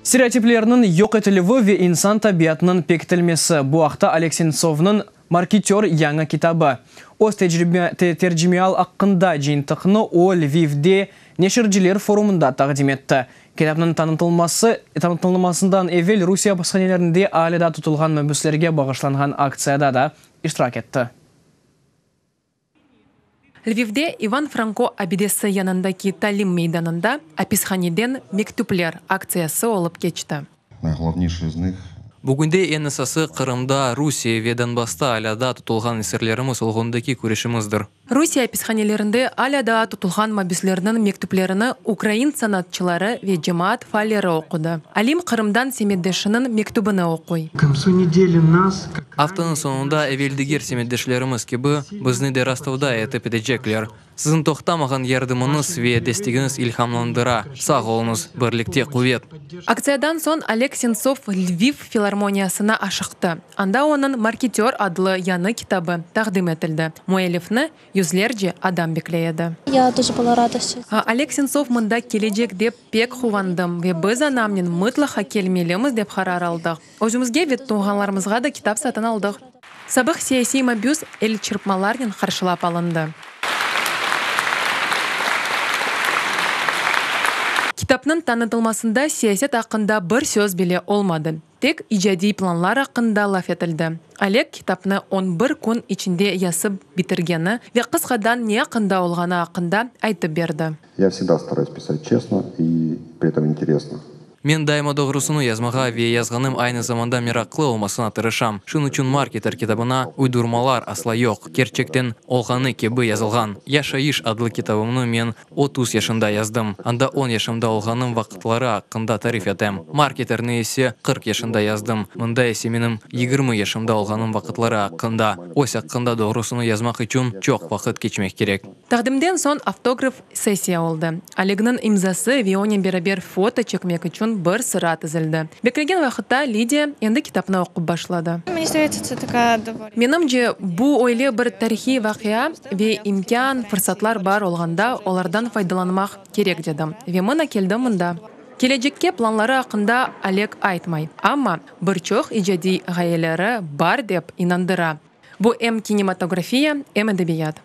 Stereotiplerniñ yoq etilüvi ve insan tabiatınıñ pekitilmesi, bu aqta Oleg Sentsovnıñ Marketör yañı kitabı. Öz tercimeial aqqında cıyıntıqnı o, Lvivde neşirciler forumında taqdim etti. Kitapnıñ tanıtılması tanıtılmasından evel Rusiye apishanelerinde alâ daa tutulğan mabüslerge bağışlanğan aktsiyada da iştirak etti. Lvivde İvan Franko abidesi yanındaki talim meydanında Apishaneden mektüpler aktsiyası olıp keçti. Bugünde eñ esası, Qırımda, Rusiye ve Donbassta alâ daa tutulğan esirlerimiz oğrundaki küreşimizdir. Rusiye apishanelerinde alâ daa tutulğan mabüslerniñ mektüplerini ukrain sanatçıları ve cemaat faalleri oqudı. Alim Qırımdan semetdeşiniñ mektübini oquy. Aftanıñ soñunda evel diger semetdeşlerimiz kibi, bizni de Rostovda etip etecekler. Siziñ toqtamağan yardımıñız ve destegiñiz ilhamlandıra. Sağ oluñız! Birlikte quvet! Aktsiyadan soñ Oleg Sentsov Lviv filarmoniyasına aşıqtı. Anda onıñ Marketör adlı yañı kitabı taqdim etildi. Müellifni yüzlerce adam bekley edi. Oleg Sentsov mında kelecek dep pek quvandım ve biz anamnen mıtlaqa kelmelimiz dep qarar aldıq. Özümizge ve tuvğanlarımızğa da kitap satın aldıq. Sabıq siyasiy mabüs elçırpmalarnen qarşılap alındı. Kitapnıñ tanıtılmasında siyaset aqqında bir söz bile olmadı. Tek icadiy planlar aqqında laf etildi. Oleg kitapnı on bir kün içinde yazıp bitirgeni ve qısqadan ne aqqında olğanı aqqında aytıp berdi. Ya vsegda starayus pisat çestno i pri etom interesno. Men daima doğrusını yazmağa ve yazğanım aynı zamanda meraqlı olmasına tırışam. Şunıñ içün Marketer kitabına uydurmalar asla yoq, kerçekten olğanı kibi yazılğan. Yaşayış adlı kitabımnı men 30 yaşında yazdım. Anda on yaşımda olğanım vaqıtları aqqında tarif etem. Marketerni ise 40 yaşında yazdım. Mında ise menim 20 yaşımda olğanım vaqıtları aqqında. Öz aqqında doğrusını yazmaq içün çoq vaqıt keçmek kerek. Taqdimden soñ avtograf sessiya oldı. Olegniñ imzası ve onen beraber foto çekmek içün bir sıra tizildi. Beklegen vaqıtta Lidiya endi kitapnı oqup başladı. Menimce, bu öyle bir tarihiy vaqia ve imkân, fırsatlar bar olğanda olardan faydalanmaq kerek dedim. Ve mına keldim mında. Kelecekke planları aqqında Oleg aytmay, amma bir çoq icadiy ğayeleri bar dep inandıra. Bu em kinematografiya, em edebiyat.